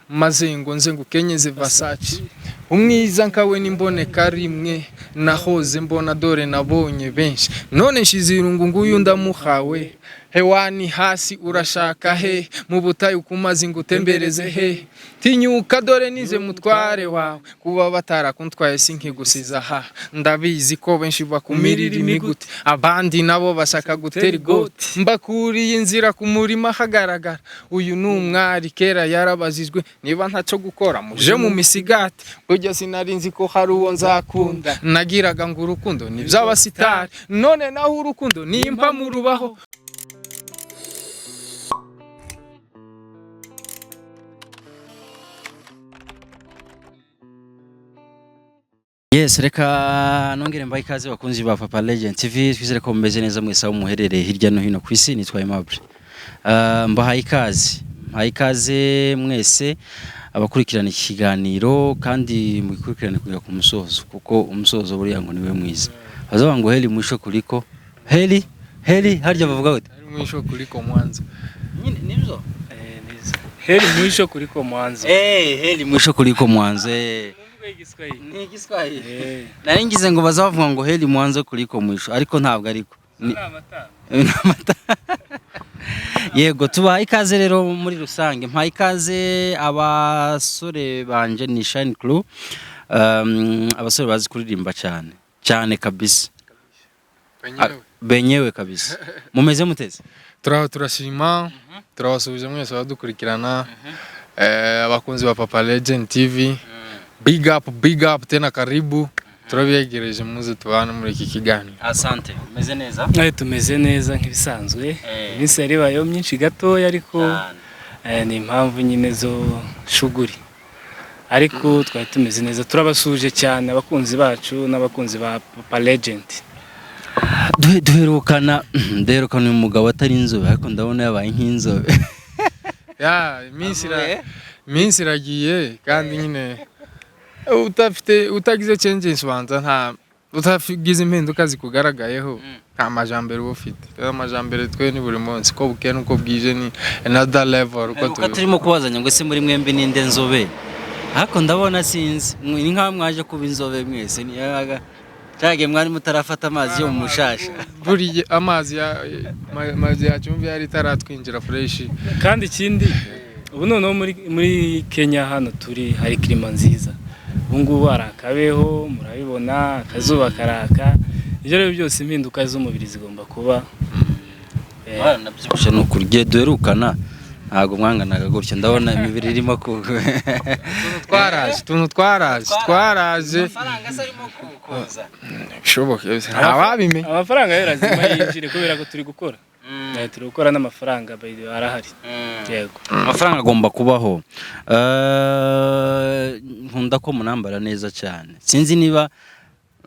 Maze ngo nze ngukenyeze Versace. Umwiza nkawe n'imboneka rimwe, nahoze mbona dore nabonye benshi, none nshize irungu nguyu ndamuhawe. Hewani hasi urashaka he? Mu butayu ku mazi ngutembereze he? Tinyuka dore nize mutware wawe, kuba batarakuntwaye sinkigusiza aha. Ndabizi ko benshi bakumirira imiguti, abandi nabo bashaka gutera igoti. Mbakuriye inzira ku murima hagaragara. Uyu ni umwari kera yarabajijwe niba ntacyo gukora muje mu misigati. Burya sinari nzi ko hari uwo nzakunda, nagiraga ngo urukundo ni iby'abasitari, none naho urukundo ni impamo rubaho. Yes, reka nongere mbahe ikaze bakunzi ba Papa Legend TV. Twizere ko mumeze neza mwese aho muherereye hirya no hino ku isi. Nitwa Aimable. Mbahaye ikaze, mbahaye ikaze mwese abakurikirana iki kiganiro, kandi mugikurikirane kugera ku musozo, kuko umusozo buriya ngo niwe mwiza. Bazavuga ngo heri mwisho kuliko heri heri, harya bavuga gute? Heri mwisho kuliko mwanzo. Nyine nibyo. Heri mwisho kuliko mwanzo. Heri mwisho kuliko mwanzo. Ni Igiswahili. Nari ngize ngo bazavuga ngo heri mwanzo kuliko mwisho, ariko ntabwo ariko. Ni amata. Yego, tubaha ikaze rero muri rusange. Mpaye ikaze abasore banje ni Shine Crew. Abasore bazi kuririmba cyane. Cyane kabisa. Benyewe kabisa. Mumeze muteze? Turaho turashima, turabasuhuje mwese abadukurikirana, abakunzi ba Papa Legend TV. Big up, big up tena karibu. Turabiyegereje muze tubane muri iki kiganiro. Asante. Meze neza? Tumeze neza nk'ibisanzwe. Iminsi yari ibayeho myinshi gatoya, ariko ni impamvu nyine zo shuguri. Ariko twari tumeze neza, turabasuje cyane abakunzi bacu n'abakunzi ba Papa Legend. Duherukana uyu mugabo atari inzobe, ariko ndabona yabaye nk'inzobe. Ya, iminsi iragiye kandi nyine utafite utagize changes ubanza nta utagize impinduka zikugaragayeho nta majambere uba ufite. Rero amajambere twe ni buri munsi, ko bukeye nuko bwije ni another level uko Uko turimo kubazanya ngo ese muri mwembi ninde nzobe, ariko ndabona sinzi ni nkaho mwaje kuba inzobe mwese. Ni cyagiye mwari mutarafata amazi yo mu mushasha. Buriya amazi ya amazi ya cyumvi yari itaratwinjira fresh. Kandi ikindi ubu noneho muri Kenya hano turi hari klima nziza. Ubu ngubu hari akabeho, murabibona akazuba karaka. Ibyo rero byose impinduka z'umubiri zigomba kuba. Baranabyibushye ni ukuri. Igihe duherukana ntabwo mwanganaga gutya, ndabona imibiri irimo ku Utuntu twaraje. Amafaranga se arimo kuza. Bishoboke ntawabimenye. Amafaranga yo razima yinjire kubera ko turi gukora. Turi gukora n'amafaranga by the way arahari. Yego. Amafaranga agomba kubaho. Nkunda ko munambara neza cyane. Sinzi niba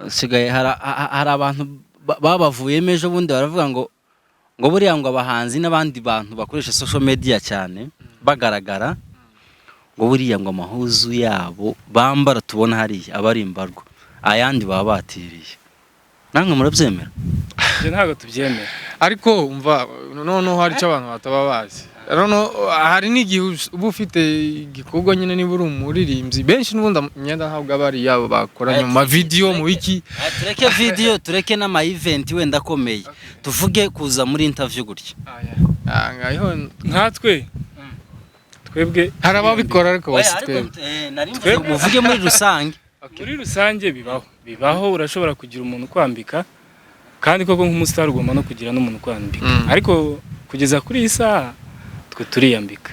sigaye hari abantu babavuyemo ejo bundi baravuga ngo buriya ngo abahanzi n'abandi bantu bakoresha social media cyane bagaragara, ngo buriya ngo amahuzu yabo bambara tubona hariya aba ari imbarwa, ayandi baba batiriye. Namwe murabyemera? Ibyo ntabwo tubyemera. Ariko umva noneho hari icyo abantu bataba bazi. Noneho hari n'igihe uba ufite igikorwa nyine niba uri umuririmbyi, benshi n'ubundi imyenda ntabwo aba ari iyabo bakoranye mu ma video mu biki. Tureke video, tureke n'ama event wenda akomeye, tuvuge kuza muri interview gutya. Nkatwe twebwe hari ababikora ariko bose twebwe. Muvuge muri rusange. Muri rusange bibaho, urashobora kugira umuntu ukwambika, kandi koko nk'umustar ugomba no kugira n'umuntu ukwambika. Ariko kugeza kuri iyi saha twe turiyambika.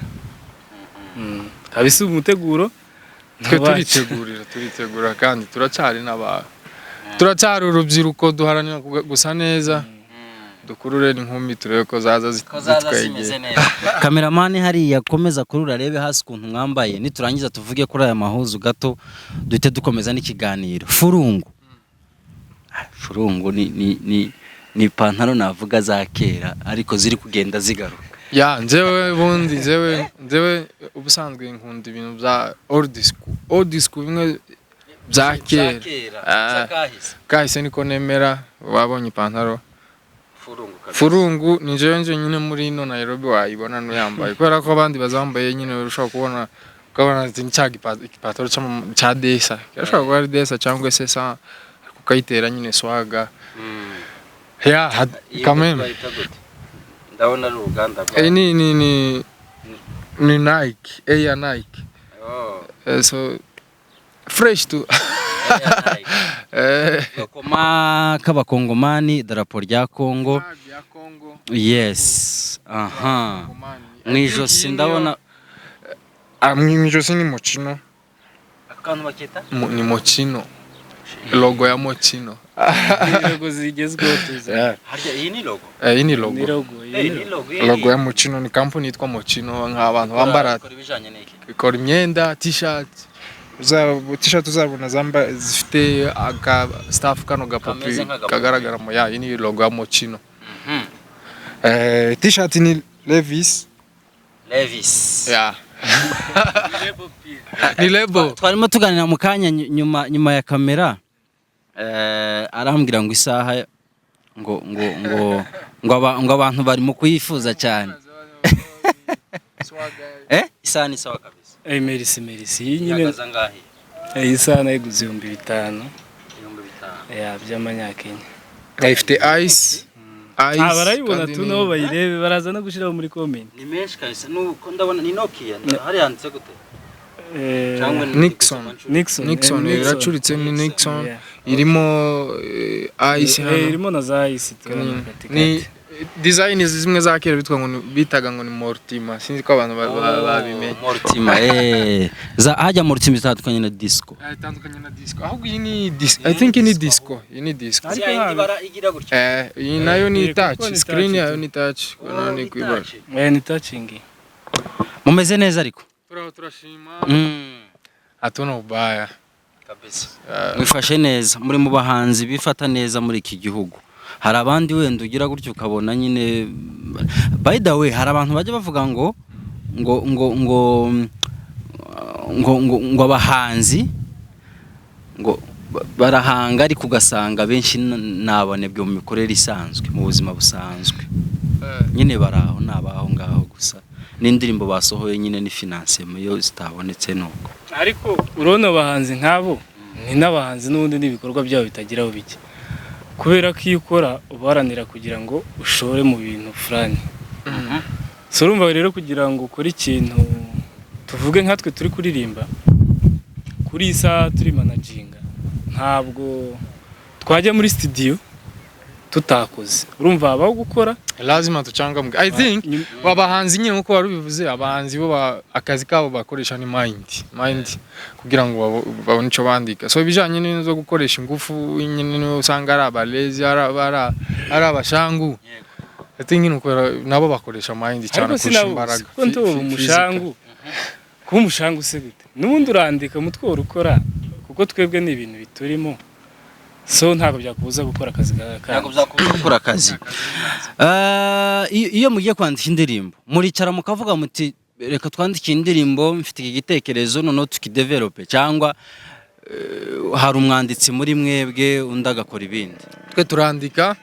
Kabisa umuteguro twe turitegura kandi turacyari turacyari urubyiruko duharanira gusa neza. Dukurure n'inkumi turebe ko zaza zitwegeye. Kameramani hariya komeza kurura arebe hasi ukuntu mwambaye, niturangiza tuvuge kuri aya mahuzu gato duhite dukomeza n'ikiganiro. Furungu. Furungu ni ipantaro navuga za kera ariko ziri kugenda zigaruka. Ya njewe bundi njewe ubusanzwe nkunda ibintu bya old school. Old school bimwe bya kera. Kahise niko nemera. Wabonye ipantaro Furungu ni njewe nyine muri ino Nairobi wayibona n'uyambaye, kubera ko abandi bazambaye nyine ushobora kubona Ukabona ati ni cya gipataro cya desa, kirashobora kuba ari desa cyangwa se sa, ariko ukayitera nyine swaga ya quand même. Ndabona ari uruganda rwa Ni Nike, Air Nike. Oh, So fresh tu. Air Nike. Agakoma k'abakongomani, idarapo rya Kongo. Flag ya Congo. Yes, aha. Kongomani. Mu ijosi ndabona Ah, mu ijosi ni Moschino. Akantu bakita Ni Moschino, logo ya Moschino. Ni logo zigezweho tuzi. Yeah. Harya iyi ni logo? Iyi ni Ni logo. logo iyi Eh, ni ni logo. logo. Logo ya Moschino ni company yitwa Moschino, nk'abantu bambara ikora ibijanye n'iki? Ikora imyenda, t-shirt. T-shirt uzabona zamba zifite aka staff kano gapopi Kameze nk'agapupe. kagaragara mu ya, iyi ni logo ya Moschino. T-shirt ni Levi's. Levis. Yeah. Ni label. Twarimo tuganira mu kanya nyuma ya kamera, arambwira ngo isaha ngo abantu barimo kuyifuza cyane. Isaha ni sawa kabisa. Merci, merci. Iyi nyine Ihagaze angahe? Iyi saha nayiguze 5000. 5000. Ya by'amanyakenya. Ifite ice ice. Ah, barayibona Kandi tu nabo bayirebe, baraza no gushyiraho muri comment. Ni menshi kabisa, nuko ndabona ni Nokia, hari handitse gute? Cyangwa ni Nixon. Nixon. Nixon. Iracuritse, ni Nixon. Irimo ice hano. Irimo na za ice tubona katikati. Ni design zimwe za kera bitwa ngo bitaga ngo ni Mortima, sinzi ko abantu babimenye. Mortima, za hajya Mortima itandukanye na disco. Ah, itandukanye na disco, ahubwo iyi ni disco, I think iyi ni disco, iyi ni disco. Ariko hano- Igira gutya. Iyi nayo ni Kuko touch ni screen touch yayo tu. ni touch, nayo ni kwibara. Ni touching. Mumeze neza ariko? Turaho, turashima. Hatuna ubaya. Kabisa. Mwifashe neza, muri mu bahanzi bifata neza muri iki gihugu. Hari abandi wenda ugira gutyo ukabona nyine, by the way, hari abantu bajya bavuga ngo abahanzi ngo barahanga, ariko ugasanga benshi ni abanebwe mu mikorere isanzwe, mu buzima busanzwe. Nyine bari aho, ni abaho ngaho gusa, n'indirimbo basohoye nyine ni financement, iyo zitabonetse nuko. Ariko urabona abahanzi nk'abo ni n'abahanzi n'ubundi n'ibikorwa byabo bitagira aho bijya, kubera ko iyo ukora ubaharanira kugira ngo ushore mu bintu fulani. So urumva rero, kugira ngo ukore ikintu, tuvuge nkatwe turi kuririmba kuri iyi saha, turi managinga, ntabwo twajya muri studio tutakoze. Urumva habaho gukora. Lazima tuchangamke, I think. Abahanzi nyine, nkuko wari ubivuze, abahanzi bo akazi kabo bakoresha ni mind kugira ngo babone icyo bandika. So ibijyanye n'ibintu zo gukoresha ingufu nyine niyo usanga ari abalezi, ari abashangu. I think nyine uko nabo bakoresha mind cyane Ariko kurusha sinabo imbaraga. Kuko ntuba umushangu, kuba umushangu se gute? N'ubundi urandika umutwe wora ukora, kuko twebwe ni ibintu biturimo, so ntabwo byakubuza gukora akazi Ntabwo kandi byakubuza gukora akazi. Iyo mugiye kwandika indirimbo, muricara mukavuga muti: "Reka twandike indirimbo, mfite iki gitekerezo, noneho tukidevelope," cyangwa hari umwanditsi muri mwebwe, undi agakora ibindi? Twe turandika.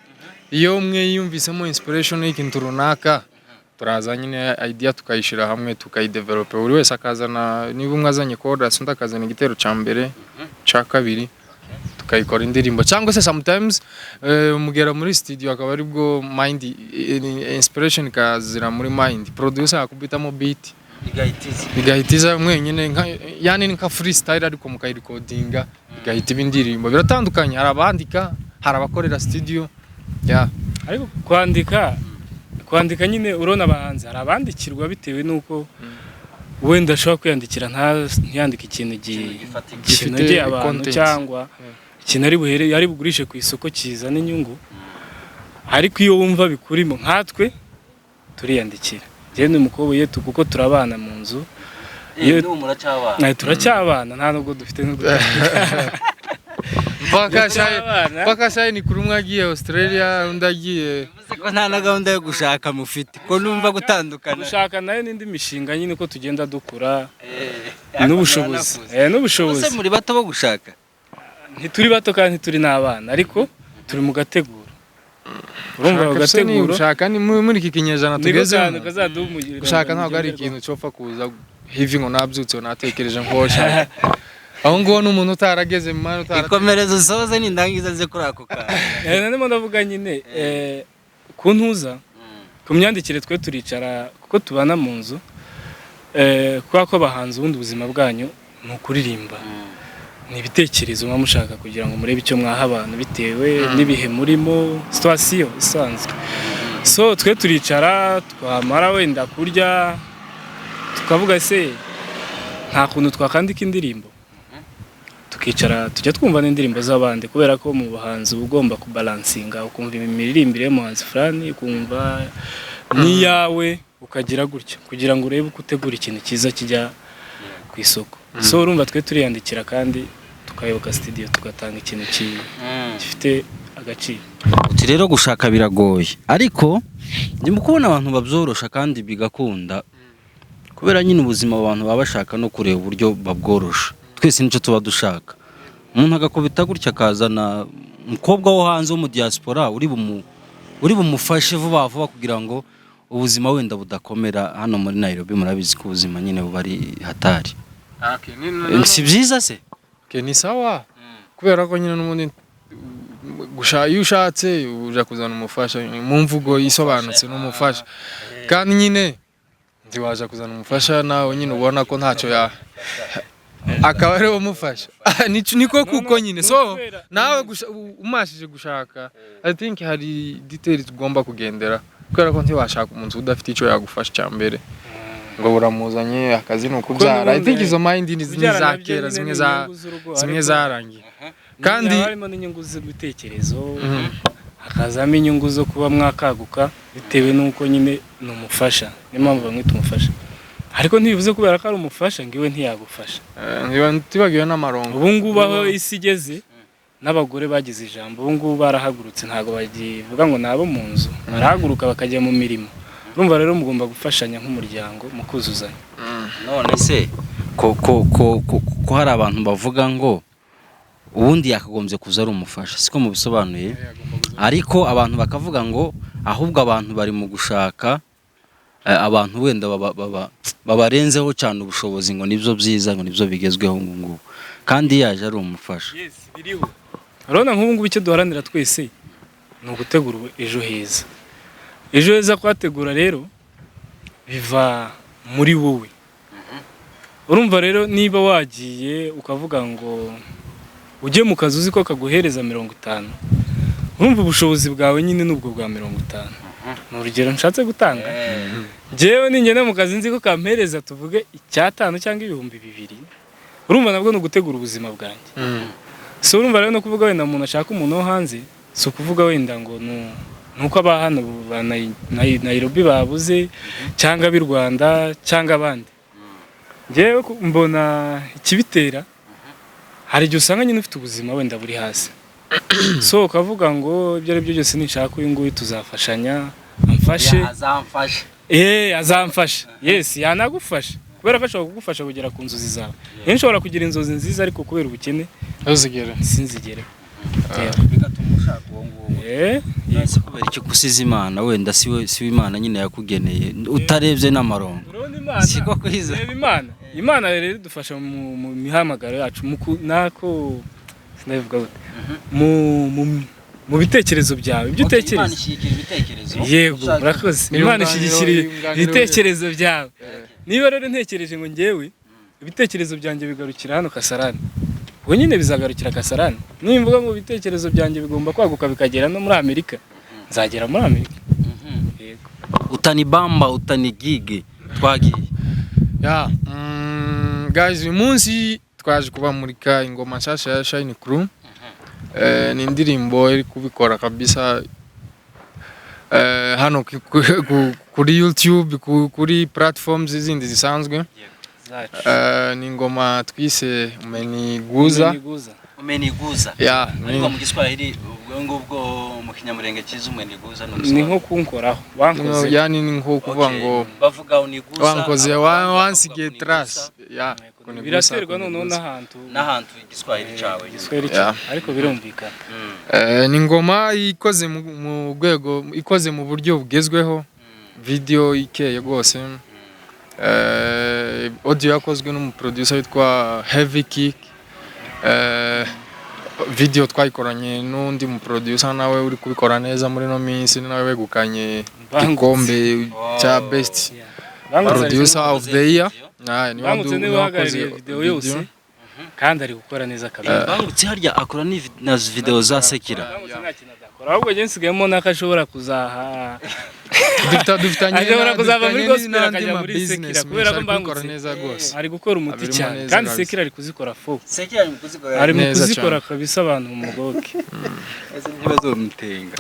Iyo umwe yiyumvisemo inspiration y'ikintu runaka, turaza nyine idea tukayishyira hamwe, tukayidevelope, buri wese akazana, niba umwe azanye chorus, undi akazana igitero cya mbere, cya kabiri, tukayikora indirimbo. Cyangwa se sometimes mugera muri studio akaba aribwo mind inspiration ikazira muri mind, producer akubitamo beat igahita iza mwenyine, yani ni nka freestyle, ariko mukayirekodinga igahita iba indirimbo. Biratandukanye, hari abandika, hari abakorera studio, yeah. Ariko kwandika nyine, urabona abahanzi hari abandikirwa bitewe n'uko wenda ashobora kwiyandikira, ntiyandike ikintu gifatika. kinogeye Gifite abantu content. Cyangwa ikintu ari buhere, ari bugurishe ku isoko kizana inyungu. Ariko iyo wumva bikurimo, nkatwe turiyandikira. Njyewe ni umukobwa yetu, kuko turabana mu nzu. N'ubu muracyabana? Turacyabana, nta nubwo dufite n'ubwo Mpaka shayi Turabana. mpaka shayi ni kuri umwe agiye Australia, undi agiye Bivuze ko nta na gahunda yo gushaka mufite, ko numva gutandukana? Gushaka nayo n'indi mishinga nyine, uko tugenda dukura n'ubushobozi n'ubushobozi. Ese muri bato bo gushaka? Ntituri bato kandi ntituri n'abana, ariko turi mu gateguro. Urumva ako Gushaka se ni gateguro gushaka ni muri iki kinyejana niko tugezemo. kantu kazaduha umugira. Gushaka ntabwo ari ikintu cyopfa kuza. Hivi ngo nabyutse natekereje nkosha aho ngaho, ni umuntu utarageze mu mana utaratekereje. Ikomereza usoze, nindangiza nze kuri ako kantu. Narimo ndavuga nyine ku ntuza, ku myandikire. Twe turicara kuko tubana mu nzu, kubera ko abahanzi ubundi ubuzima bwanyu ni ukuririmba, ni ibitekerezo muba mushaka kugira ngo murebe icyo mwaha abantu bitewe n'ibihe murimo, situation isanzwe. So twe turicara, twamara wenda kurya tukavuga: "Se nta kuntu twakandika indirimbo?" Tukicara tujya twumva n'indirimbo z'abandi, kubera ko mu buhanzi uba ugomba kubalansinga, ukumva imiririmbire y'umuhanzi fulani, ukumva n'iyawe, ukagira gutya kugira ngo urebe uko utegura ikintu cyiza kijya ku isoko. So urumva twe turiyandikira kandi tukayoboka studio, tugatanga ikintu gifite agaciro. Uti rero gushaka biragoye, ariko ndimo kubona abantu babyorosha kandi bigakunda, kubera nyine ubuzima abantu baba bashaka no kureba uburyo babworosha. Twese nicyo tuba dushaka. Umuntu agakubita gutya akazana umukobwa wo hanze wo mu diaspora uri bumufashe vuba vuba kugira ngo ubuzima wenda budakomera hano muri Nairobi. Murabizi ko ubuzima nyine buba ari hatari. Okay, Si byiza se? Okay, ni sawa, kubera ko nyine n'ubundi iyo ushatse uja kuzana umufasha, mu mvugo isobanutse n'umufasha, kandi nyine ntiwaja kuzana umufasha nawe nyine ubona ko ntacyo ya akaba ariwe umufasha. Niko kuko nyine so nawe umashije gushaka, I think hari details ugomba kugendera, kubera ko ntiwashaka umuntu udafite icyo yagufasha cya mbere ngo uramuzanye akazi ni ukubyara. I think izo mind ni Kubyara za nabyo kera, nyine zimwe ni za inyungu z'urugo, zimwe ariko zarangiye kandi haba harimo n'inyungu z'ibitekerezo, hakazamo inyungu zo kuba mwakaguka bitewe n'uko nyine ni umufasha. Niyo mpamvu bamwita umufasha, ariko ntibivuze kubera ko ari umufasha ngo iwe ntiyagufasha. Ntibagiwe n'amarongo. Ubu ngubu aho isi igeze n'abagore bagize ijambo, ubu ngubu barahagurutse, ntabwo bagivuga ngo ni abo mu nzu, barahaguruka bakajya mu mirimo. Urumva rero mugomba gufashanya nk'umuryango mukuzuzanya. None se ko hari abantu bavuga ngo ubundi yakagombye kuza ari umufasha, siko mubisobanuye, ariko abantu bakavuga ngo ahubwo abantu bari mu gushaka abantu wenda babarenzeho cyane ubushobozi, ngo nibyo byiza, ngo nibyo bigezweho ngo ngubu, kandi yaje ari umufasha. Yes, biriho. Urabona nk'ubu ngubu icyo duharanira twese ni ugutegura ejo heza. Ejo heza kuhategura rero biva muri wowe. Urumva rero niba wagiye ukavuga ngo ujye mu kazi uzi ko kaguhereza 50, urumva ubushobozi bwawe nyine ni ubwo bwa 50. Ni urugero nshatse gutanga. Njyewe ningenda mu kazi nzi ko kampereza tuvuge 500 cyangwa 2000, urumva nabwo ni ugutegura ubuzima bwanjye. Si urumva rero no kuvuga wenda umuntu ashaka umuntu wo hanze, si ukuvuga wenda ngo ni uko aba hano ba Nairobi babuze cyangwa ab'i Rwanda cyangwa abandi. Njyewe mbona ikibitera, hari igihe usanga nyine ufite ubuzima wenda buri hasi, so ukavuga ngo ibyo ari byo byose ninshaka uyu nguyu tuzafashanya, amfashe. Azamfasha. Azamfasha. Yes, yanagufasha kubera ko ashobora kugufasha kugera ku nzozi zawe. Rero nshobora kugira inzozi nziza ariko kubera ubukene ntuzigere sinzigere. Bigatuma ushaka uwo nguwo. Ese kubera iki gusiza Imana wenda siwe siwe Imana nyine yakugeneye utarebye n'amarongo? Urabona Imana, Siko kwiza. reba Imana. Imana rero idufasha mu mihamagaro yacu, nako sinabivuga gute, mu bitekerezo byawe, ibyo Imana utekereza. ishyigikira ibitekerezo. Yego, murakoze. Imana ishyigikira Yunganira. ibitekerezo byawe. Niba rero ntekereje ngo njyewe ibitekerezo byanjye bigarukira hano Kasarani, ubwo nyine bizagarukira Kasarani. Nimvuga ngo ibitekerezo byanjye bigomba kwaguka bikagera no muri Amerika, nzagera muri Amerika. Yego. Utanibamba utanigige, twagiye. Ya, guys, uyu munsi twaje kubamurika ingoma nshasha ya Shine Crew. Ni indirimbo iri kubikora kabisa hano kuri YouTube, kuri platforms zindi zisanzwe. Zacu. Ni ingoma twise Umeniguza. Umeniguza. Umeniguza. Ya, Ariko mu Giswahili ubwo ngubwo, mu Kinyamurenge cyiza, umeniguza Ni nko kunkoraho, wankoze. Yani ni nko kuvuga ngo bavuga uniguza. Wankoze, wansigiye bavuga trace. Ya, kunigusa, Biraterwa noneho kuniguza. n'ahantu. N'ahantu Igiswahili cyawe. Igiswahili Yeah. cyawe, ariko birumvikana. Ni ingoma ikoze mu rwego, ikoze mu buryo bugezweho, video ikeye rwose. Audio yakozwe n'umuproducer witwa Heavy Kick. Video twayikoranye n'undi muproducer nawe uri kubikora neza muri no minsi, ni nawe wegukanye igikombe cya best producer of the year. Niwe Bangutse niwe niwe wakoze uhagarariye video yose kandi ari gukora neza kabisa. Bangutse harya akora na video za secular? Bangutse nta kintu adakora, ahubwo njye nsigayemo n'ako ashobora kuzaha Dufitanye Ashobora kuzava muri dufitanye gospel n'andi akajya ma muri business secular, kubera ko menshi, ari kubikora Mbangutse neza rwose. Ari gukora umuti Abirimo cyane neza kandi kabisa. Secular ari kuzikora fo. Secular ari kuzikora. Ari mu Neza kuzikora cyane. kabisa, abantu mugoke. Ntibazomutenga.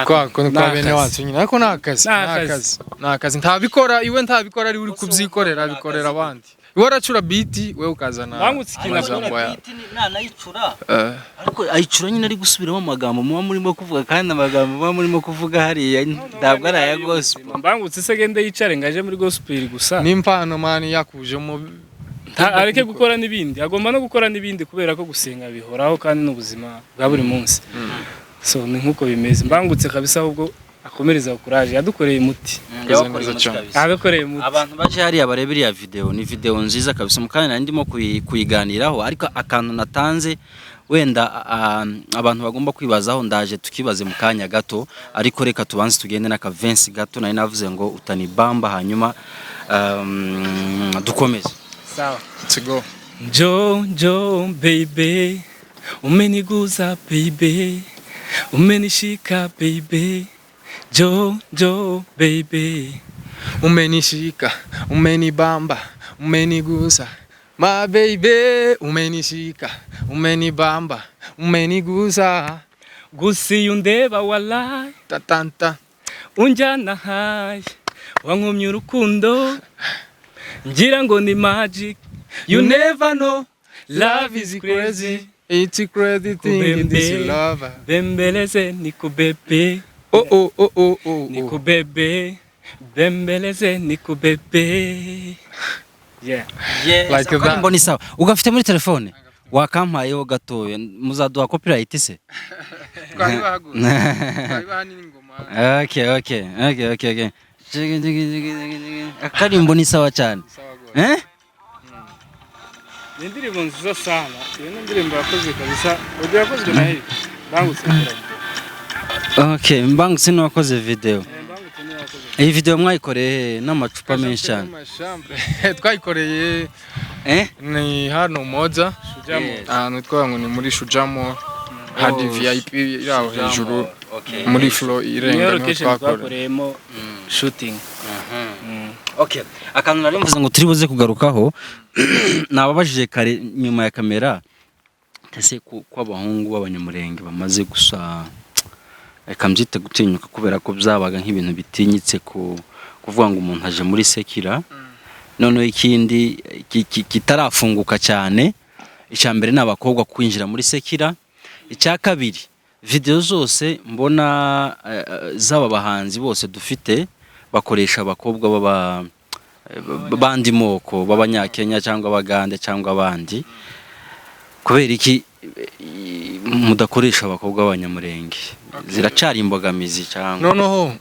Kwa kwa Ni kwa bene akazi. wacu nyine, ariko ni akazi. Ni Ni akazi. akazi, ni akazi. Ntabikora iwe, ntabikora ari uri kubyikorera, abikorera abandi. Iwe aracura beat, we ukazana Bangutse ikintu amajambo yawe. Nanayicura, ariko ayicura nyine ari gusubiramo amagambo muba murimo kuvuga, kandi amagambo muba murimo kuvuga hariya ntabwo ari aya gospel. Mbangutse se gende yicare ngo aje muri gospel gusa. N'impano man yakujemo. Areke gukora n'ibindi, agomba no gukora n'ibindi kubera ko gusenga bihoraho kandi n'ubuzima bwa buri munsi. So ni nk'uko bimeze. Mbangutse kabisa, ahubwo akomereza kuraje, yadukoreye umuti. Yabakoreye umuti cyane. Yadukoreye umuti. Abantu baje hariya bareba iriya video, ni video nziza kabisa. Mu kanya nari ndimo kuyiganiraho, ariko akantu natanze wenda abantu bagomba kwibazaho, ndaje tukibaze mu kanya gato, ariko reka tubanze tugende n'akavensi gato. Nari navuze ngo utanibamba, hanyuma dukomeze. Sawa. Let's go. Njoo njoo baby, umeniguza baby, umenishika baby, njoo njoo baby. Umenishika, umenibamba, umenigusa, my baby, umenishika, umenibamba, umenigusa. Gusa iyo undeba wallahi tatanta unjyana high, wankomye urukundo ngira ngo ni magic. You never know, love is crazy. It's a crazy thing this Kubembe. love. Bembeleze nikubebe. Oh oh oh oh oh oh. Nikubebe, bembeleze nikubebe, yeah. Yes, Like that. Akaririmbo ni sawa. Ugafite muri telefone wakampayeho gatoya? Muzaduha copyright se? Twari bahagurutse, twari bahanini ingoma. Okay. Jigi, jigi, jigi, jigi, jigi. Akaririmbo ni sawa cyane. Sawa rwose. Eh. Ni indirimbo nziza sana. Iyo ni indirimbo yakozwe kabisa, audio yakozwe na Eric Bangutse gukora video. Okay, Mbangutse ni wakoze video? Eh, Mbangutse niwe wakoze. Iyi video mwayikoreye he? N'amacupa menshi cyane. Twayikoreye Eh. ni hano Moza. Shujamo. Yes. Ahantu twavuga ngo ni muri Shujamo, hari Oh, VIP iri aho hejuru Okay. muri floor irenga, Niyo niho location twakoreye. twakoreyemo shooting. Okay. Akantu nari mvuze ngo turi buze kugarukaho, nababajije kare nyuma ya kamera, ese ko abahungu b'abanyamurenge bamaze gusa, reka mbyite gutinyuka, kubera ko byabaga nk'ibintu bitinyitse ku kuvuga ngo umuntu aje muri secular, noneho ikindi kitarafunguka cyane. Icya mbere ni abakobwa kwinjira muri secular. Icya kabiri, video zose mbona z'aba bahanzi bose dufite bakoresha abakobwa baba bandi moko, b'abanyakenya cyangwa abagande cyangwa abandi. Kubera iki mudakoresha abakobwa b'abanyamurenge? Ziracari imbogamizi cyangwa? Noneho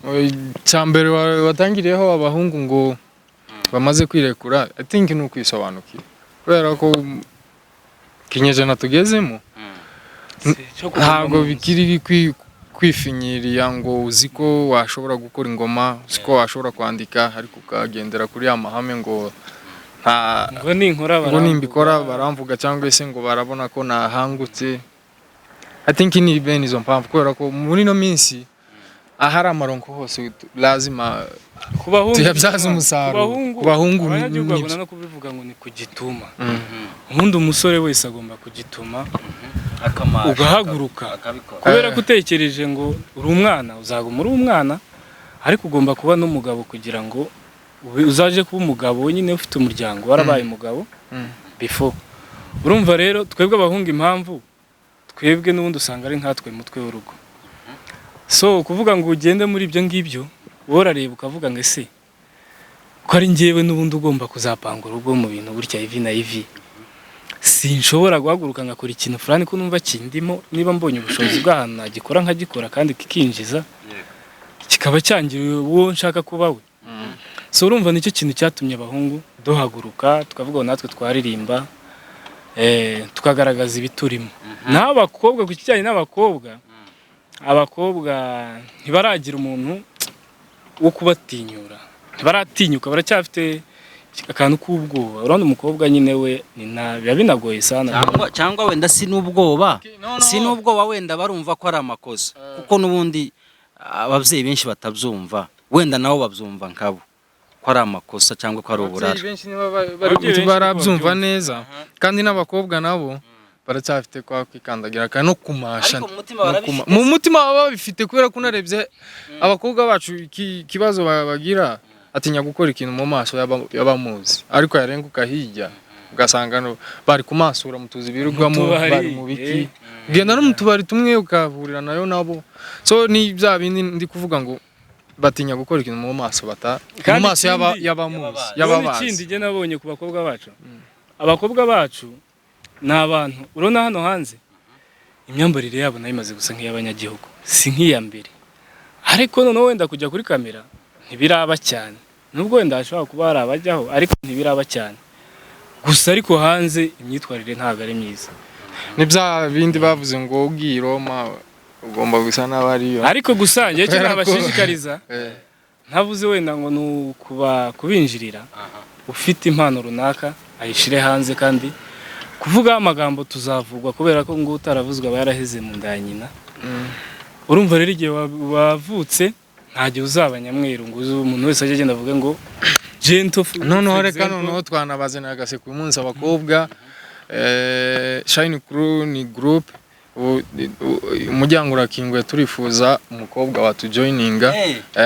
icya mbere watangiriyeho, abahungu ngo bamaze kwirekura, I think ni ukwisobanukira, kubera ko ikinyejana tugezemo ntabwo bikiri kwifinyiriya ngo uzi ko washobora gukora ingoma, uzi ko washobora kwandika, ariko ukagendera kuri ya mahame ngo nta Ngo ninkora ngo baramvuga. Nimbikora baramvuga, cyangwa se ngo barabona ko nahangutse. I think ni bene izo mpamvu, kubera ko muri ino minsi ahari amaronko hose lazima Ku bahungu tuyabyaze umusaruro. Ku bahungu, Ku bahungu abanyagihugu nibyo. bakunda no kubivuga ngo ni kugituma. Ubundi umusore wese agomba kugituma Akamasha, ugahaguruka. Akabikora. Kubera ko utekereje ngo uri umwana uzaguma uri umwana, ariko ugomba kuba n'umugabo kugira ngo uzaje kuba umugabo nyine ufite umuryango, warabaye umugabo before. Urumva rero twebwe abahungu, impamvu twebwe n'ubundi usanga ari nkatwe mutwe w'urugo. So kuvuga ngo ugende muri ibyo ngibyo, wowe urareba ukavuga ngo ese ko ari njyewe n'ubundi ugomba kuzapanga urugo mu bintu gutya ivi na ivi, sinshobora guhaguruka ngakora ikintu fulani ko numva kindimo? Niba mbonye ubushobozi bw'ahantu nagikora nkagikora kandi kikinjiza, kikaba cyangira uwo nshaka kuba we. So urumva nicyo kintu cyatumye abahungu Duhaguruka tukavuga ngo natwe twaririmba, tukagaragaza ibiturimo. Naho abakobwa, ku kijyanye n'abakobwa, abakobwa ntibaragira umuntu wo kubatinyura, ntibaratinyuka, baracyafite akantu k'ubwoba. Urabona umukobwa nyine we ni biba binagoye sana. Cyangwa wenda si n'ubwoba, No, no. si n'ubwoba, wenda barumva ko ari amakosa, kuko n'ubundi ababyeyi benshi batabyumva, wenda nabo babyumva nkabo ko ari amakosa cyangwa ko ari uburara. Ababyeyi benshi niba bari Ababyeyi benshi barabyumva niko neza, kandi n'abakobwa nabo baracyafite kwa kwikandagira kandi no kumasha. Ariko mu mutima No barabifite. Mu mutima baba babifite, kubera ko unarebye abakobwa bacu, ikibazo bagira, atinya gukora ikintu mu maso y'abamuzi, ariko yarenguka hirya ugasanga bari kumasura mu tuzi birirwamo, Mu tubari, bari mu biki, ugenda no mu tubari tumwe ukahurira nayo nabo. So ni bya bindi ndi kuvuga ngo batinya gukora ikintu mu maso bata mu Kandi maso y'abamuzi, Urabona, y'ababazi. ikindi njye nabonye ku bakobwa bacu, abakobwa bacu ni abantu, urabona hano hanze imyambarire yabo nayo imaze gusa nk'iy'abanyagihugu, si nk'iya mbere. Ariko noneho wenda kujya kuri kamera ntibiraba cyane, nubwo wenda hashobora kuba hari abajyaho, ariko ntibiraba cyane gusa. Ariko hanze imyitwarire ntabwo ari myiza. Ni bya bindi bavuze ngo ugiye i Roma ugomba gusa n'abariyo. Ariko gusa njye icyo Kubera ko- nabashishikariza, ntavuze wenda ngo ni ukuba kubinjirira, ufite impano runaka ayishyire hanze. Kandi kuvuga amagambo tuzavugwa, kubera ko ngo utaravuzwe aba yaraheze mu nda ya nyina. Urumva rero, igihe wavutse nta gihe uzaba nyamweru ngo uze umuntu wese ajye agenda avuge ngo gentle Noneho for reka example. Noneho twanabazanira agaseko uyu munsi abakobwa. Shine Crew ni group, umuryango urakinguye, turifuza umukobwa watujoininga.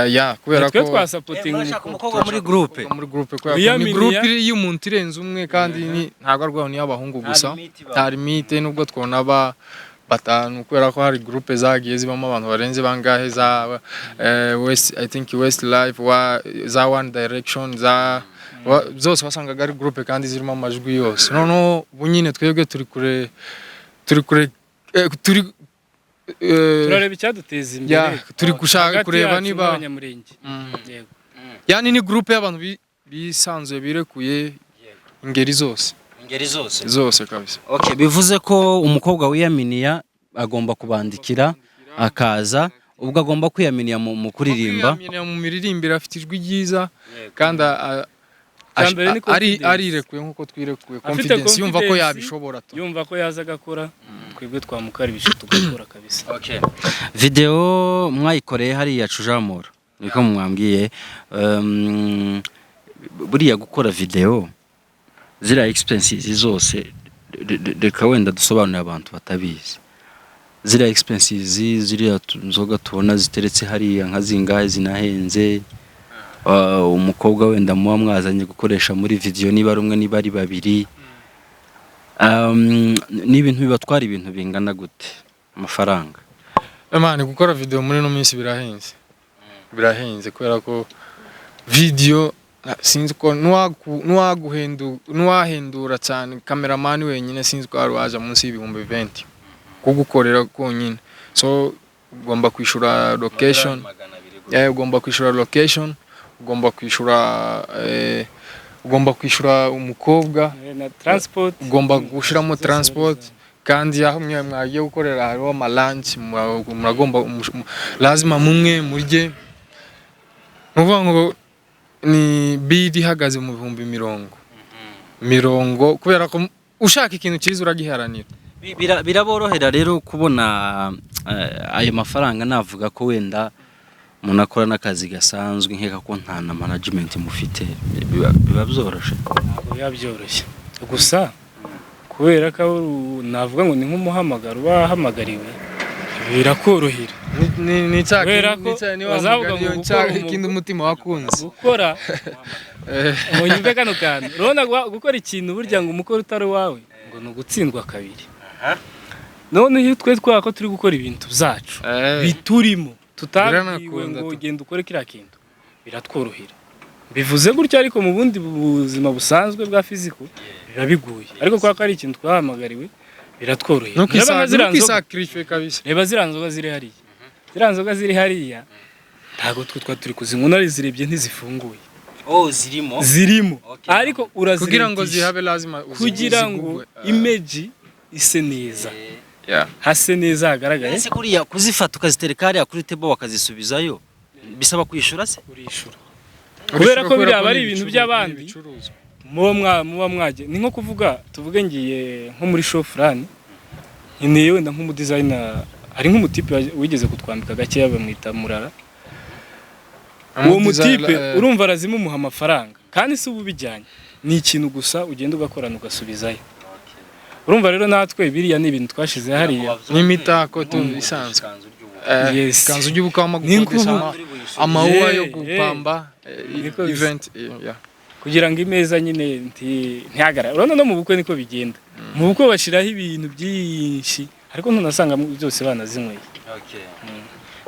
Ya, kubera Twe ko twasupportinga Murashaka umukobwa. umukobwa muri groupe? Muri groupe, kubera ko ni Wiyaminiya. groupe y'umuntu irenze umwe, kandi ni ntabwo ari ni iy'abahungu gusa. Limit ibaho. Nta limite, nubwo twabona ba batanu, kubera ko hari groupe zagiye zibamo abantu barenze bangahe, za West, I think West Life wa za One Direction, za zose wasangaga ari groupe kandi zirimo amajwi yose. Noneho ubu nyine twebwe turi kure turi Turareba icyaduteza imbere Ya, turi gushaka hagati kureba yacu niba n'Abanyamurenge. Yego. Yani ni groupe y'abantu bisanzuye, birekuye, ingeri zose. Ingeri zose. Zose kabisa. Okay, bivuze ko umukobwa wiyaminiya agomba kubandikira akaza, ubwo agomba kwiyaminiya mu kuririmba. Kwiyaminiya mu miririmbire, afite ijwi ryiza kandi Icya mbere ni confidence. Arirekuye nk'uko twirekuye. Afite Confidence, yumva ko confidence, yabishobora tu. Yumva ko yaza agakora, twebwe twamukaribisha tugakora kabisa. Okay. Video mwayikoreye hariya Cujamura, niko mwambwiye. Buriya gukora video ziriya expenses zose, reka wenda dusobanurire abantu batabizi, ziriya expenses, ziriya nzoga tubona ziteretse hariya nka zingahe zinahenze, umukobwa wenda muba mwazanye gukoresha muri video, niba ari umwe, niba ari babiri, ni ibintu bibatwara ibintu bingana gute amafaranga? Man, gukora video muri ino minsi birahenze, birahenze, kubera ko video sinzi ko nuwahendura cyane cameraman wenyine, sinzi ko hari waje munsi y'ibihumbi 20 kugukorera konyine. So ugomba kwishyura location, ugomba kwishyura location, ugomba kwishyura umukobwa, Na transport. Ugomba gushyiramo Zose. transport. Kandi aho mwe mwagiye gukorera hariho amalanchi, muragomba lazima mumwe murye. Ni ukuvuga ngo ni bill ihagaze mu bihumbi mirongo mirongo, kubera ko ushaka ikintu cyiza uragiharanira. Biraborohera rero kubona ayo mafaranga? Navuga ko wenda umuntu akora n'akazi gasanzwe, nkeka ko nta na management mufite, biba byoroshe? Ntabwo biba byoroshye gusa, kubera ko navuga ngo ni nk'umuhamagaro uba wahamagariwe, birakorohera. Ni cya Kubera ko ni cya ni wa bazavuga mugani, ngo ni cya gukora ikindi umutima wakunze. Gukora, ngo nyumve kano kantu, urabona gukora ikintu burya ngo umukoro utari uwawe ngo ni ugutsindwa kabiri. None iyo twe twaba ko turi gukora ibintu byacu biturimo, tutabwiwe Biranakunda ngo tu. genda ukore kiriya kintu, biratworohera. Bivuze gutyo, ariko mu bundi buzima busanzwe bwa physical biba bigoye, ariko kubera ko ari ikintu twahamagariwe biratworohera. No Reba nka ziriya nzoga. kwisacrifice kabisa. Reba ziriya nzoga ziri hariya, ziriya nzoga ziri hariya, ntabwo twe twa turi kuzinywa, unazirebye ntizifunguye. Oh, zirimo. Zirimo. Okay. Ariko Kugira ngo urazirentisha zihabe lazima kugira ngo uzigugwe. image ise neza, Yeah. hase neza, hagaragaye. Ese kuriya kuzifata ukazitereka hariya kuri table bakazisubizayo, bisaba kwishyura se? Urishura kubera ko biriya aba ari ni ibintu by'abandi. Ni ibicuruzwa. Muba mwagiye, ni nko kuvuga, tuvuge ngiye nko muri show fulani, nkeneye wenda nk'umudizayina, hari nk'umutipe wigeze kutwambika gakeya bamwita Murara. Uwo mutipe urumva arazima, umuha amafaranga kandi si uba ubijyanye, ni ikintu gusa ugenda ugakorana ugasubizayo. Urumva rero natwe biriya ni ibintu twashize hariya. N'imitako tu isanzwe. Yes. Ikanzu ry'ubukwe Ni gukodesha amawuwa yo gupamba Niko bisa. event, yeah. Kugira ngo imeza nyine ntihagarare. Urabona no mu bukwe niko bigenda, mu bukwe bashyiraho ibintu byinshi ariko ntunasanga byose banazinyweye.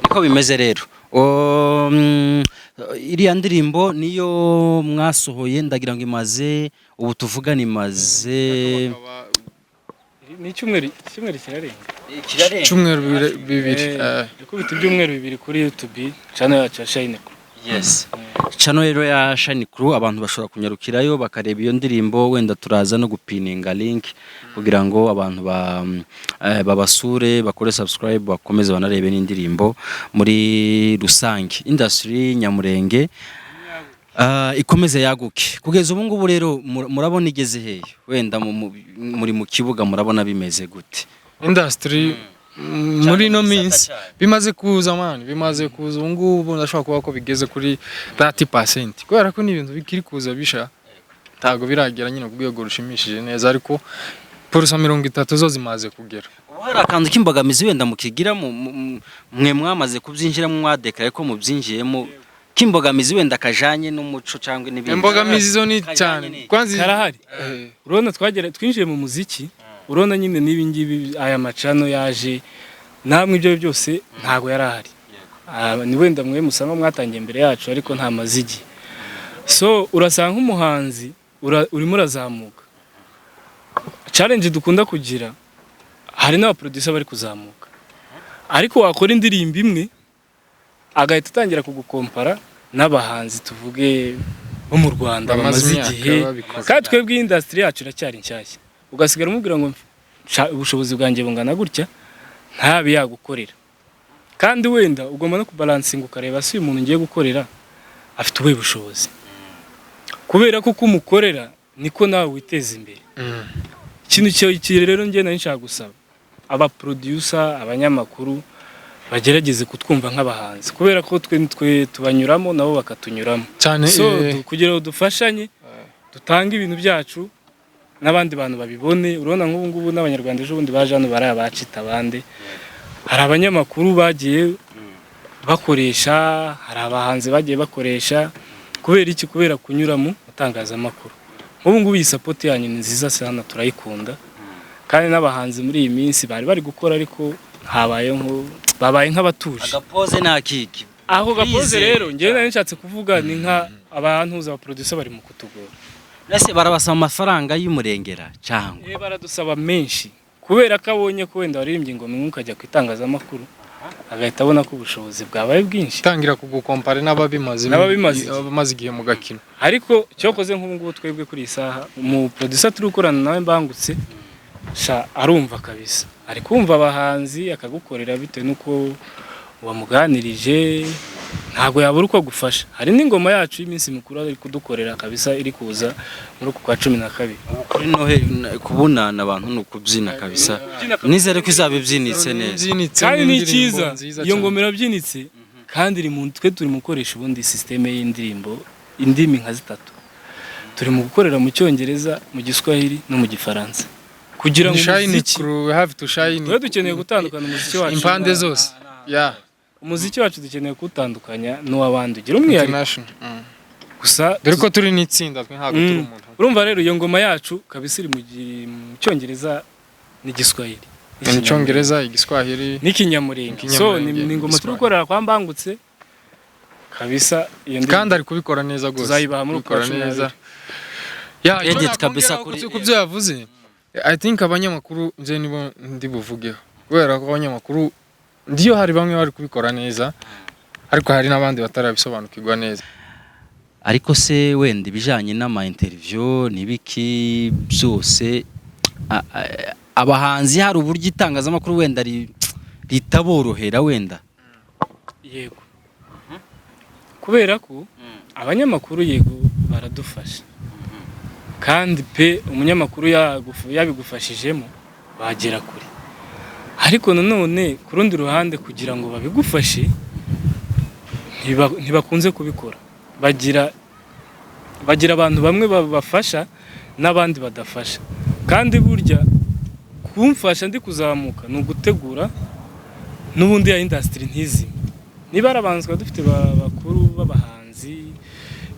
Niko bimeze rero. Iriya ndirimbo niyo mwasohoye, ndagira ngo imaze, ubu tuvugana imaze Ni icyumweru kirarenga. Icyumweru 2. Ikubita ibyumweru 2 kuri YouTube channel yacu ya Shine Crew. Yes, channel rero ya Shine Crew, abantu bashobora kunyarukirayo bakareba iyo ndirimbo. Wenda turaza no gupininga link kugira ngo abantu babasure, bakore subscribe, bakomeze banarebe n'indirimbo. Muri rusange industry Nyamurenge ikomeze yaguke. Kugeza ubu ngubu rero murabona igeze hehe? Wenda muri mu kibuga murabona bimeze gute? Industry muri ino Cyane, minsi igisata cyayo. Bimaze kuza man, bimaze kuza. Ubu ngubu ndashobora kuvuga ko bigeze kuri 30%, kubera ko ni ibintu bikiri kuza bisha, ntabwo biragera nyine ku rwego rushimishije neza, ariko 30% zo zimaze kugera. Ubu hari akantu k'imbogamizi wenda mukigira mwe mwamaze kubyinjiramo, mwadekaraye ko mubyinjiyemo, k'imbogamizi wenda kajanye n'umuco cyangwa n'ibindi? Imbogamizi zo ni Kajyanye cyane n'iki? kwanza Karahari. Urabona twagera twinjiye mu muziki, urabona nyine n'ibi ngibi, aya macano yaje namwe, ibyo byose ntago yari ahari. Ni wenda mwe musanga mwatangiye imbere yacu, ariko nta mazigi. So urasanga nk'umuhanzi urimo urazamuka, challenge dukunda kugira, hari n'abaproducer bari kuzamuka, ariko wakora indirimbo imwe agahita atangira kugukompara n'abahanzi tuvuge bo mu Rwanda Bamaze bamaze imyaka igihe, babikora. kandi twebwe industry yacu iracyari nshyashya, ugasigara umubwira ngo ubushobozi bwanjye bungana gutya, ntabe yagukorera. Kandi wenda ugomba no kubalansinga ukareba si uyu muntu ngiye gukorera afite ubuhe bushobozi, kubera ko uko umukorera niko nawe witeza imbere. Ikintu rero njye nari nshaka gusaba aba producer, abanyamakuru, bagerageze kutwumva nk'abahanzi, kubera ko twe tubanyuramo nabo bakatunyuramo. Cyane. So kugira ngo dufashanye, dutange ibintu byacu n'abandi bantu babibone. Urabona nk'ubu ngubu n'abanyarwanda ejo bundi baje hano bari abacita abandi, hari abanyamakuru bagiye bakoresha, hari abahanzi bagiye bakoresha. Kubera iki? Kubera kunyura mu itangazamakuru. Nk'ubu ngubu iyi support yanyu ni nziza sana, turayikunda. Kandi n'abahanzi muri iyi minsi bari bari gukora, ariko habaye nko babaye nk'abatuje. Agapoze nta kiki. Ako gapoze Bize. rero njyewe nari nshatse kuvuga ni nka abantu za producer bari mu kutugora. Ese barabasaba amafaranga y'umurengera cyangwa? Baradusaba menshi kubera ko abonye ko wenda waririmbye ingoma imwe ukajya ku itangazamakuru, agahita abona ko ubushobozi bwabaye bwinshi. Tangira kugukompara n'ababimaze. N'ababimaze. Abamaze igihe mu gakino. Ariko cyokoze nk'ubu ngubu twebwe kuri iyi saha mu producer turi gukorana nawe Mbangutse sha arumva kabisa, ari kumva abahanzi akagukorera bitewe n'uko wamuganirije, ntabwo yabura uko agufasha. Hari n'ingoma yacu y'iminsi mikuru ari kudukorera kabisa, iri kuza muri uku kwa 12. Ubu kuri Noheli kubunana abantu ni ukubyina kabisa, nizere ko izaba ibyinitse neza. Ibyinitse. Kandi ni n'indirimbo cyiza nziza iyo cyane. ngoma irabyinitse kandi iri mu twe turi mu gukoresha ubundi système y'indirimbo indimi nka zitatu, turi mu gukorera mu Cyongereza, mu Giswahili no mu Gifaransa kugira ngo Ni shine umuziki crew, we have to shine. Twe dukeneye gutandukana umuziki wacu Impande zose, yeah. Umuziki wacu dukeneye kuwutandukanya n'uw'abandi, ugira umwihariko. International. Gusa Dore ko turi n'itsinda, twe ntabwo turi umuntu. Urumva rero iyo ngoma yacu kabisa iri mu Cyongereza n'Igiswahili. Mu Cyongereza, Igiswahili n'Ikinyamurenge. So ni ingoma turi Igiswahili. gukorera kwa Mbangutse kabisa iyo ndirimbo. Kandi ari kubikora neza rwose. Tuzayibaha muri uku kwa Kubikora cumi neza. n'abiri. Ya, icyo Edit kabisa nakongeraho kuri- ku byo yavuze, I think abanyamakuru nje nibo ndi buvugeho, kubera ko abanyamakuru ndiyo hari bamwe bari kubikora neza, ariko hari n'abandi batarabisobanukirwa neza. Ariko se wenda ibijanye n'ama interview n'ibiki byose, abahanzi hari uburyo itangazamakuru wenda ritaborohera wenda? Yego, kubera ko abanyamakuru, yego, baradufasha kandi pe, umunyamakuru yabigufashijemo bagera kure. Ariko nanone ku rundi ruhande, kugira ngo babigufashe ntibakunze kubikora. Bagira abantu bamwe babafasha n'abandi badafasha. Kandi burya kumfasha ndi kuzamuka ni ugutegura n'ubundi ya industry ntizime. Niba ari abahanzi twaba dufite bakuru b'abahanzi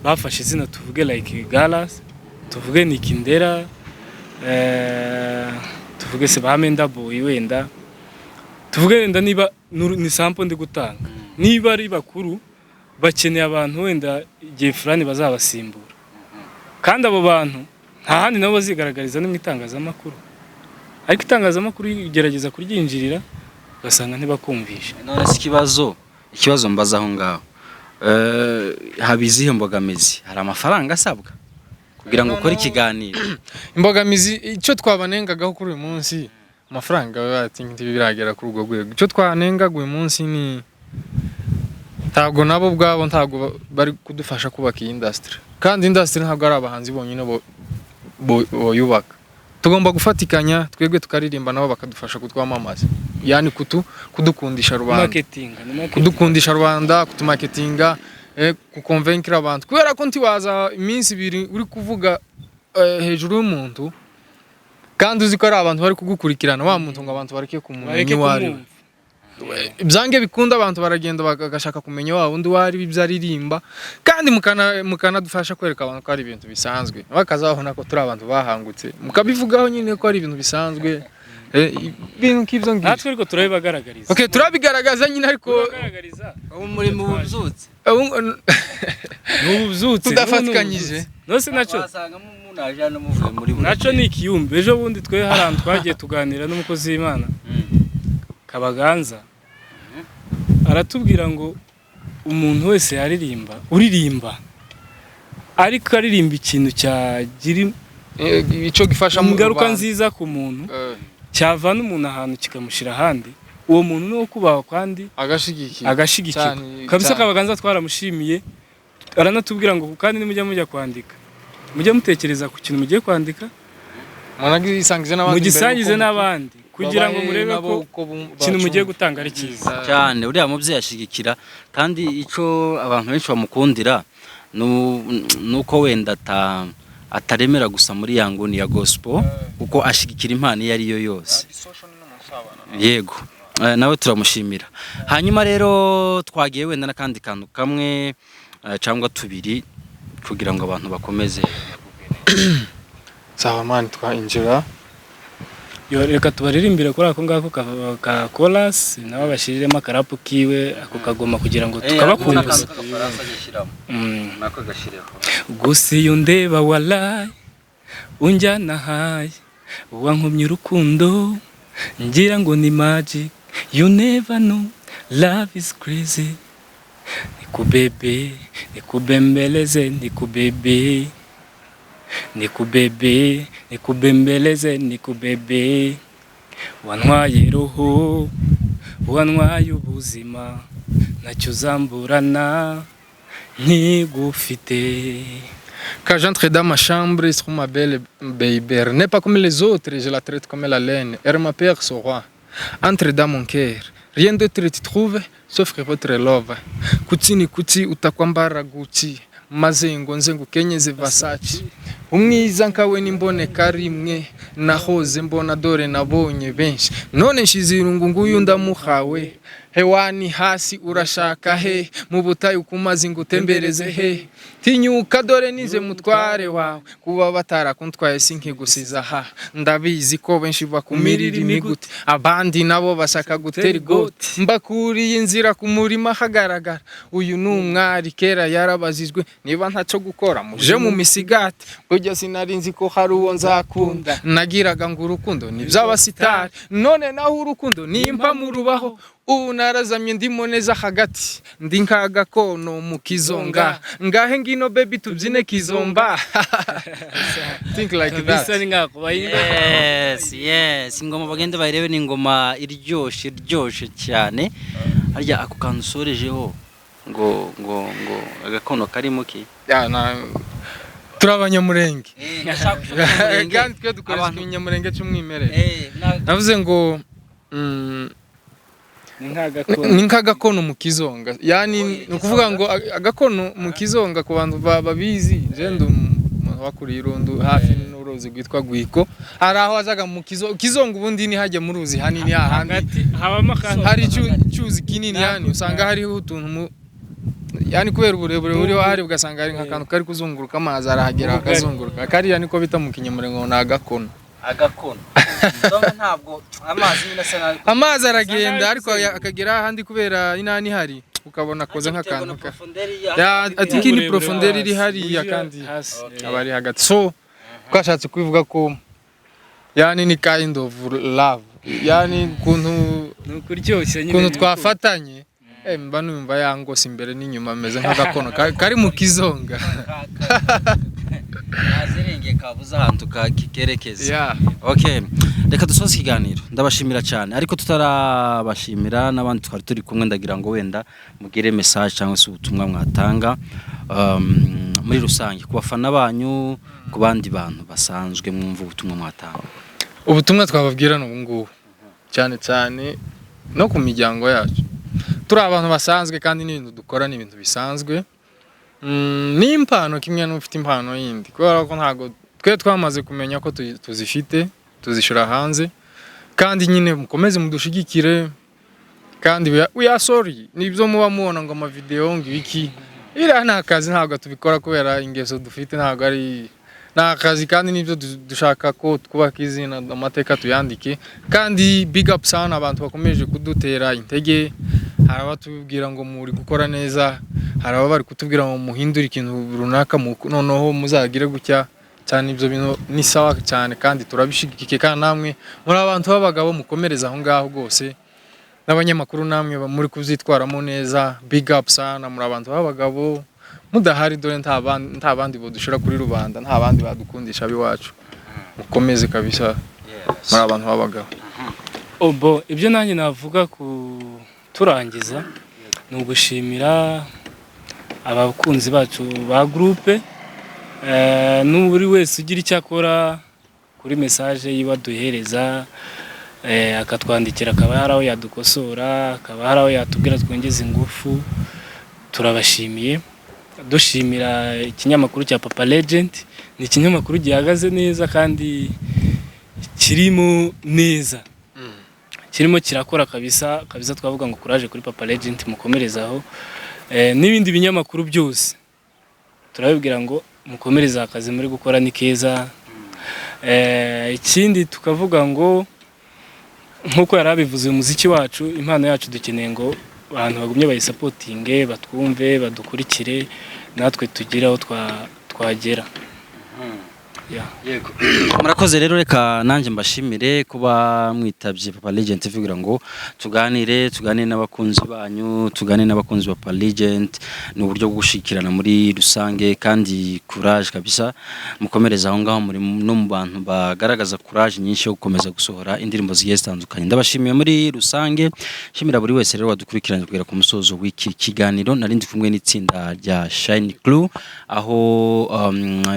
bafashe izina, tuvuge like Galas, tuvuge Nikindera, tuvuge se ba Menda Boy, wenda tuvuge wenda niba ni sample ndi gutanga, niba ari bakuru bakeneye abantu wenda igihe fulani bazabasimbura, kandi abo bantu nta handi nabo bazigaragariza ni mu itangazamakuru. Ariko itangazamakuru ugerageza kuryinjirira ugasanga ntibakumvisha. None se ikibazo mbaza aho ngaho, haba izihe mbogamizi? Hari amafaranga asabwa kugira ngo ukore ikiganiro? Imbogamizi, icyo twabanengagaho kuri uyu munsi, amafaranga bati ntibiragera kuri urwo rwego. Icyo twanengaga uyu munsi ni ntabwo nabo ubwabo ntabwo bari kudufasha kubaka iyi industry. Kandi industry ntabwo ari abahanzi bonyine boyubaka. Tugomba gufatikanya, twebwe tukaririmba, nabo bakadufasha kutwamamaza, yani kudukundisha rubanda. Marketing ni marketing. Kudukundisha rubanda, kutumarketinga, kukonvenkira abantu, kubera ko ntiwaza iminsi 2 uri kuvuga hejuru y'umuntu kandi uzi ko ari abantu bari kugukurikirana, wa muntu ngo abantu bareke kumumenya bareke uwo ari we. kumwumva. Byange bikunda abantu baragenda bagashaka kumenya wa wundi uwo ari we, ibyo aririmba. Kandi mukanadufasha kwereka abantu ko ari ibintu bisanzwe, bakazabona ko turi abantu bahangutse, mukabivugaho nyine ko ari ibintu bisanzwe, ibintu nk'ibyo ngibyo. Natwe ariko turabibagaragariza. Okay, turabigaragaza nyine, ariko Turabibagaragariza. Ubu muri mu bubyutse. Ni ububyutse. Tudafatikanyije. Nose nacyo wasanga munaje hano muvuye muri buri nacyo ni ikiyumbi. Ejo bundi twe hari ahantu twagiye tuganira n'umukozi w'Imana Kabaganza, aratubwira ngo umuntu wese yaririmba, uririmba ariko aririmba ikintu cyagira icyo gifasha mu ingaruka rubanda. nziza ku muntu, cyavana umuntu ahantu kikamushyira ahandi, uwo muntu ni uwo kubahwa kandi agashigikira agashigikirwa. Cyane, Kabisa. cyane. Kabaganza twaramushimiye, aranatubwira ngo kandi nimujya mujya kwandika mujye mutekereza ku kintu mugiye kwandika, munagisangize n'abandi mbere mugisangize yuko n'abandi kugira ngo babahe murebe nabo ko uko ikintu mugiye bacumva. gutanga ari cyiza. Cyane, uriya mubyeyi ashigikira. Kandi icyo abantu benshi bamukundira nuko wenda ataremera gusa muri ya nguni ya gospel, kuko ashigikira impano iyo ari yo yose. Yego. Nawe turamushimira. Hanyuma rero twagiye wenda n'akandi kantu kamwe, cyangwa tubiri, kugira ngo abantu bakomeze. Sawa man, twainjira. Yo, reka tubaririmbire kuri ako ngako ka chorus, nabo bashyiriremo akarapu kiwe ako kagoma kugira ngo tukabakumbuza. Gusa iyo ndeba, walayi, unjyana high, wankomye urukundo ngira ngo ni magic. You never know, love is crazy. Nikubebe, nikubembeleze, nikubebe, nikubebe, nikubembeleze, nikubebe. Wantwaye roho, wantwaye ubuzima, ntacyo uzamburana nkigufite. Quand j'entre dans ma chambre, je trouve ma belle baby. Elle n'est pas comme les autres, je la traite comme la laine. Elle ma père, son roi. Entre dans mon cœur. Rien d'autre tu trouves, sauf que votre love. Kuti ni kuti utakwambara Gucci. Maze ngo nze ngukenyeze Versace. Umwiza nkawe nimboneka rimwe, nahoze mbona dore nabonye benshi, none nshize irungu nguyu ndamuhawe. Hewani hasi urashaka he? Mu butayu kumazi ngutembereze he? Tinyuka dore nize mutware wawe, kuba batarakuntwaye sinkigusiza aha. Ndabizi ko benshi bakumirira imiguti, abandi nabo bashaka gutera igoti. Mbakuriye inzira ku murima hagaragara. Uyu ni umwari, kera yarabajijwe niba ntacyo gukora muje mu misigati. Ujya sinari nzi ko hari uwo nzakunda. Nagiraga ngo urukundo ni iby'abasitari, none naho urukundo nimpa mu rubaho. Ubu narazamye, ndimo neza hagati, ndi nk'agakono mu kizonga. Ngahe ngino baby, tubyine kizomba, think like that. Bisa ni nkakuba. Yes, ingoma bagende bayirebe, ni ingoma iryoshye, iryoshye cyane. Harya ako kantu usorejeho ngo agakono karimo ki? Ya, turi Abanyamurenge kandi twe dukoresha ikinyamurenge cy'umwimerere. Navuze ngo Ni nk'agakono. Ni nk'agakono mu kizonga, yani ni ukuvuga ngo agakono mu kizonga, ku bantu babizi, je ndi umuntu wakuriye irundu hafi n'uruzi rwitwa Gwiko. Hari aho wajaga mu kizonga, ubundi ni hajya mu ruzi hanini hahandi Hagati habamo akantu. Hari icyuzi kinini, yani usanga hariho utuntu mu yani kubera uburebure buriho hari, ugasanga hari nk'akantu kari kuzunguruka, amazi arahagera Ubugari. akazunguruka. Kariya niko bita mu Kinyamurenge ngo ni agakono. Agakono. Donc ntabwo amazi nyine asa nabi. Amazi aragenda nabi ariko kuzenguruka. Akagera ahandi kubera inani ihari, ukabona akoze nk'akantu ka Ya, Ya, ati iki ni Uburebure profondeur iri hasi, hariya uje kandi hasi. aba ari hagati. So twashatse kubivuga ko yani ni kind of love, yani ukuntu Ni ukuryoshya nyine. ukuntu twafatanye, mba numva yangose imbere n'inyuma, ameze nk'agakono kari mu kizonga. Kazirengeye, kabuze ahantu kerekeza. Yeah. Okay, reka dusoze ikiganiro. Ndabashimira cyane, ariko tutarabashimira n'abandi twari turi kumwe, ndagira ngo wenda mugire message cyangwa se ubutumwa mwatanga muri rusange ku bafana banyu, ku bandi bantu basanzwe mwumva ubutumwa mwatanga. Ubutumwa twababwira ni ubu ngubu, cyane cyane no ku miryango yacu. Turi abantu basanzwe kandi n'ibintu dukora ni ibintu bisanzwe. Ni impano kimwe n'ufite impano yindi, kubera ko ntabwo twe twamaze kumenya ko tuzifite, tuzishyira hanze. Kandi nyine mukomeze mudushigikire. Kandi we are sorry, nibyo muba mubona ngo amavideo, ngo ibiki, biriya ni akazi. Ntabwo tubikora kubera ingeso dufite, ntabwo ari, ni akazi. Kandi nibyo dushaka ko twubaka izina, amateka tuyandike. Kandi big up sana abantu bakomeje kudutera intege. Hari abatubwira ngo muri gukora neza, hari ababa bari kutubwira ngo muhindure ikintu runaka, noneho muzagire gutya cyane. Ibyo bintu ni sawa cyane kandi turabishigikiye. Kandi namwe muri abantu b'abagabo, mukomereza aho ngaho rwose. N'abanyamakuru namwe muri kubyitwaramo neza, big up sana. Muri abantu b'abagabo, mudahari dore nta bandi bodushira kuri rubanda, nta bandi badukundisha ab'iwacu. Mukomeze kabisa, muri abantu b'abagabo. Obo ibyo nanjye navuga ku turangiza ni ugushimira abakunzi bacu ba groupe, n'uburi wese ugira icyo akora kuri message yiwe aduhereza, akatwandikira, akaba hari aho yadukosora, akaba hari aho yatubwira twongeze ingufu. Turabashimiye. Dushimira ikinyamakuru cya Papa Legend. Ni ikinyamakuru gihagaze neza kandi kirimo neza, kirimo kirakora kabisa kabisa. Twavuga ngo courage kuri Papa Legend, mukomerezaho. N'ibindi binyamakuru byose turabibwira ngo mukomereze akazi muri gukora, ni keza. Ikindi tukavuga ngo nk'uko yari abivuze, uyu muziki wacu, impano yacu, dukeneye ngo abantu bagumye bayisapotinge, batwumve, badukurikire, natwe tugire aho twagera. Yeah. Yego. Murakoze rero, reka nanjye mbashimire kuba mwitabye Papa Legend TV kugira ngo tuganire n'abakunzi banyu, tuganire n'abakunzi ba Papa Legend. Ni uburyo bwo gushikirana muri rusange. Kandi courage kabisa, mukomereza aho ngaho. Muri no mu bantu bagaragaza courage nyinshi yo gukomeza gusohora indirimbo zigiye zitandukanye. Ndabashimiye muri rusange, shimira buri wese rero wadukurikiranye kugera ku musozo w'iki kiganiro. Nari ndi kumwe n'itsinda rya Shine Crew, aho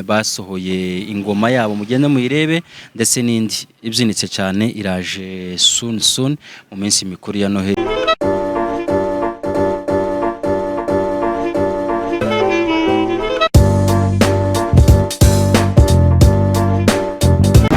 basohoye ingoma yabo, mugende muyirebe, ndetse n'indi ibyinitse cyane iraje soon soon mu minsi mikuru ya Noheli.